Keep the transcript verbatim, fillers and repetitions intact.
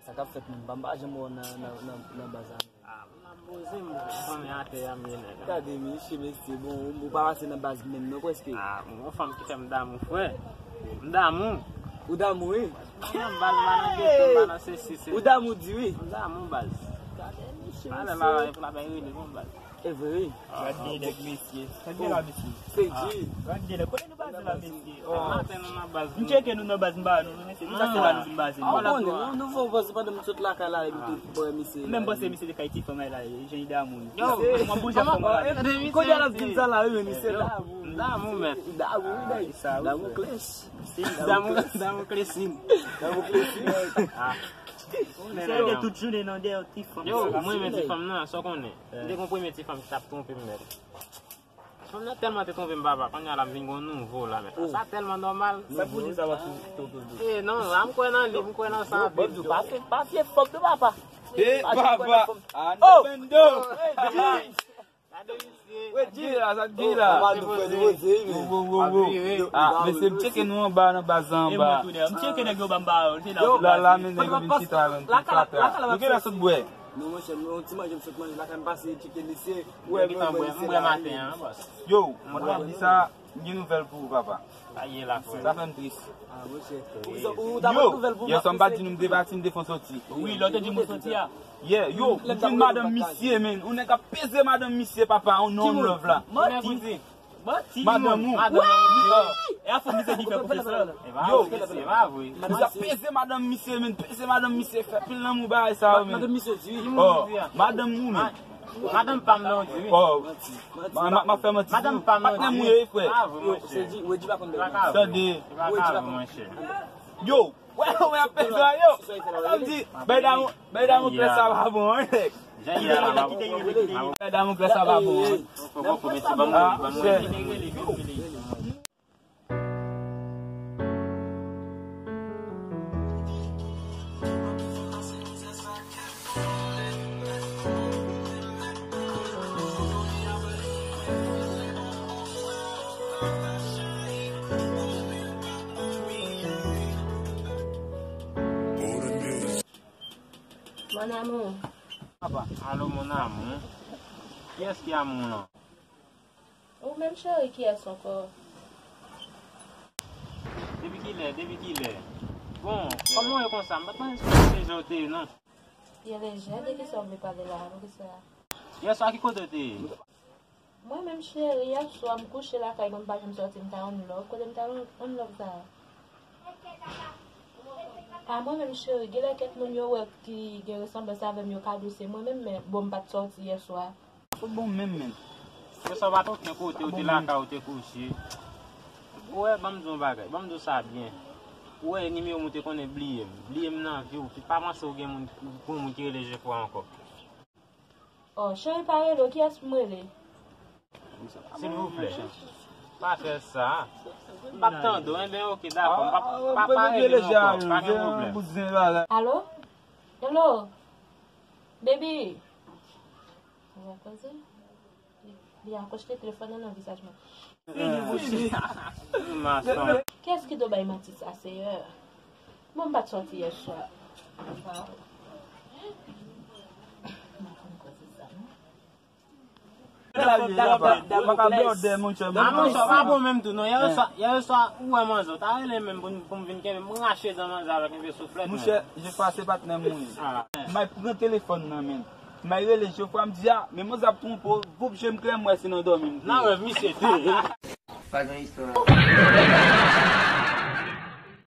Sa k ap fèt menm? M pa janm wè w nan, nan, nan, nan baz la. Ah, m ap poze m, fanmi atè a m ye nèg. Gade, mesye, mesye, bon, ou, ou pa pase nan baz menm, non, prèske. Ah, bon, yon fanm ki fè m damou, frè. M damou. Ou damou, wi? M pa nan baz, m pa nan geto, m pa nan sesi, se. Ou damou, di wi. M damou, baz. Gade, mesye, mesye. Alè la, la, la, la, rele, bon, baz. E vre, wi. Gade nèg mesye. Gade la mesye. Se di. Gade nèg kote nou baze la mesye. M tcheke nou nan baz m ba nou, nou mesye. Nou sa se la nou vin baze. Ah, ou konnen, nou, nou fè w panse pandan m sot lakay la, epi tou, bò, mesye. Menm panse misye te kay ti fanm la, jan li damou. Yo, mwen bouje fanm la. Kote l ap di m sa la, wi, men misye damou. M damou, mèt. Damou, wi, nèg. Damou klèch. Damou, damou klesin. Damou klesin. Misye rete tout jounen nan dèyè ti fanm. Yo, mwen renmen ti fanm nan, sa w konnen. M te gon premye ti fanm ki t ap twonpe m, mèt. Fanm nan tèlman te twonpe m, papa, kounye a la m vin gon nouvo la, mèt. Sa tèlman nòmal. Sa pou di sa w ap twonpe w? Eh, non, la m kwè nan li, m kwè nan sa anpil. Pa fye, pa fye fòk de papa. Eh, papa. Ah, non, bendo. Gade misye. Wè, di la, sa di la. Wo, wo, wo, wo. Ah, mesye, m tcheke nou anba, nan baz la anba. M tcheke nèg yo anba, anba. La, la, men nèg yo vin chita, men. Yo, gen la sot bwè. Non, monchè, m yon ti manje m sot manje lakay m pase tcheke misye. Wè, mwen, mwen, m bwè maten an, bòs. Yo, mwen t ap di sa, m gen nouvèl pou ou, papa. Sa fè m tris. Ah, monchè. Ou, ou, ou ta pote nouvèl pou mwen? Yè swa m pa t di nou m te pati, m te fè soti. Wi, lè w te di m ou soti a. Yeah, yo, m jwenn madanm misye, men. Yon nèg ap peze madanm misye, papa, on non love la. Manti. Madanm ou? Madanm ou? E a fò misye ki fè konfesyon. Yo, misye ap peze madanm misye, men, peze madanm misye, fè pil lanmou bagay sa yo, men. Madanm misye di wi. Oh, madanm ou, men. Madanm pa m non di wi. Oh, m ap fè manti. Madanm pa m non di wi. Patnè m ou ye, frè. Yo, se di, Wedji pa konn bèl manti. Tande. Yo, wè, wè, ap fè sa, yo. Sa m di, bay damou, bay damou klè sa pa bon, wi, nèg. Bay damou klè sa pa bon, wi. Ah, chè. Mon amour. Alo, mon amour. Kiyès ki amour lan? Ou menm cheri, kiyès ankò? Depi kilè, depi kilè? Bon, kòman w ye konsa? M pa t panse se jan w te ye, non. Pye lejè, de kisa w vle pale la? Poukisa? Yèswa, ki kote w te ye? Mwen menm cheri, yèswa m kouche lakay mwen, m pa janm sòti, m t al on love. Kote m t al on love sa a? A mwen menm cheri, genlè kèk moun yo wè ki gen resanblans avè m, yo ka di se mwen menm, men bon, m pa t sòti yèswa. Fout bon menm, menm. Yèswa w pa t okenn kote, ou te lakay ou te kouche. Ou wè, ban m di w yon bagay, ban m di w sa byen. Ou wè nimewo m ou te konnen bliye m. Bliye m nan vi w, pa panse ou gen moun, gon moun ki rele Jefwa ankò. Oh, cheri pa rele w, kiyès m rele? Silvouplè, pa fè sa. M p ap tande w, enben, oke, dakò. M p ap, pa, pa rele m ankò, pa gen pwoblèm. Alo? Hello? Baby? Ou pa koze? Li akwoche telefòn nan nan vizaj mwen. Kiyès ki do bay manti sa, Seyè? Bon, m pa t sòti yèswa. Ah, monchè, pa bon menm tou, non. Yèswa, yèswa, ou wè manzè, ou ta rele menm pou, pou m vin kenbe, m rache dan manzè avèk yon pye souflèt, monchè, Jefwa se patnè m ou ye. M ay pran telefòn nan men l. M ay rele Jefwa, m di, a, men manzè ap twonpe w, voup je m klè, m wè se nan dòmi m te ye. Nan rèv, misye te ye. Pa gen istwa.